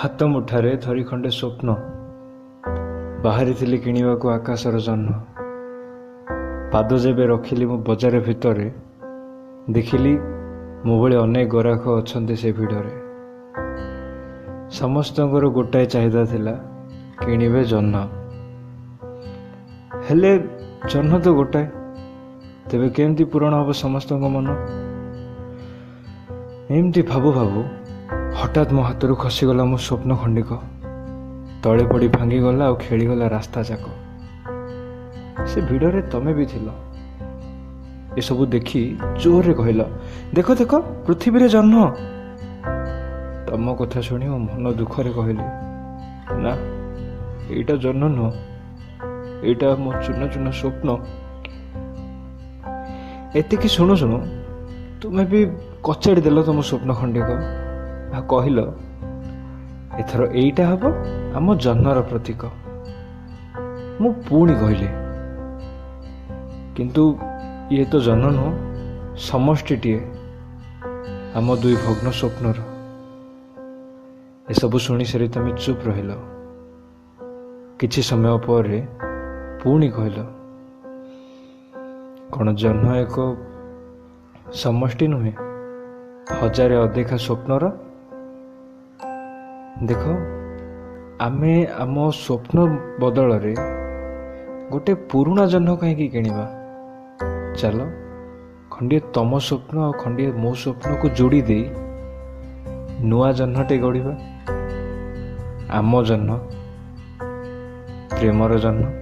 ହାତ ମୁଠାରେ ଧରି ଖଣ୍ଡେ ସ୍ୱପ୍ନ ବାହାରିଥିଲି କିଣିବାକୁ ଆକାଶର ଜହ୍ନ। ପାଦ ଯେବେ ରଖିଲି ମୁଁ ବଜାର ଭିତରେ, ଦେଖିଲି ମୋ ଭଳି ଅନେକ ଗରାଖ ଅଛନ୍ତି ସେ ଭିଡ଼ରେ। ସମସ୍ତଙ୍କର ଗୋଟାଏ ଚାହିଦା ଥିଲା, କିଣିବେ ଜହ୍ନ। ହେଲେ ଜହ୍ନ ତ ଗୋଟାଏ, ତେବେ କେମିତି ପୂରଣ ହେବ ସମସ୍ତଙ୍କ ମନ? ଏମିତି ଭାବୁ ଭାବୁ ହଠାତ୍ ମୋ ହାତରୁ ଖସିଗଲା ମୋ ସ୍ୱପ୍ନ ଖଣ୍ଡିକ, ତଳେ ପଡ଼ି ଭାଙ୍ଗିଗଲା ଆଉ ଖେଳିଗଲା ରାସ୍ତା ଯାକ। ସେ ଭିଡ଼ରେ ତମେ ବି ଥିଲ। ଏସବୁ ଦେଖି ଜୋରରେ କହିଲ, ଦେଖ ଦେଖ, ପୃଥିବୀରେ ଜହ୍ନ। ତମ କଥା ଶୁଣି ମୋ ମନ ଦୁଃଖରେ କହିଲି, ନା, ଏଇଟା ଜହ୍ନ ନୁହଁ, ଏଇଟା ମୋ ଚୁନା ଚୁନା ସ୍ୱପ୍ନ। ଏତିକି ଶୁଣୁ ଶୁଣୁ ତୁମେ ବି କଚାଡ଼ି ଦେଲ ତମ ସ୍ୱପ୍ନ ଖଣ୍ଡିକ ଆଉ କହିଲ, ଏଥର ଏଇଟା ହବ ଆମ ଜହ୍ନର ପ୍ରତୀକ। ମୁଁ ପୁଣି କହିଲି, କିନ୍ତୁ ଇଏ ତ ଜହ୍ନ ନୁହଁ, ସମଷ୍ଟିଟିଏ ଆମ ଦୁଇ ଭଗ୍ନ ସ୍ୱପ୍ନର। ଏସବୁ ଶୁଣି ସାରି ତମେ ଚୁପ୍ ରହିଲ। କିଛି ସମୟ ପରେ ପୁଣି କହିଲ, କ'ଣ ଜହ୍ନ ଏକ ସମଷ୍ଟି ନୁହେଁ, ହଜାରେ ଅଦେଖା ସ୍ୱପ୍ନର? ଦେଖ, ଆମେ ଆମ ସ୍ୱପ୍ନ ବଦଳରେ ଗୋଟେ ପୁରୁଣା ଜହ୍ନ କାହିଁକି କିଣିବା? ଚାଲ, ଖଣ୍ଡିଏ ତମ ସ୍ୱପ୍ନ ଆଉ ଖଣ୍ଡିଏ ମୋ ସ୍ୱପ୍ନକୁ ଯୋଡ଼ି ଦେଇ ନୂଆ ଜହ୍ନଟେ ଗଢ଼ିବା। ଆମ ଜହ୍ନ, ପ୍ରେମର ଜହ୍ନ।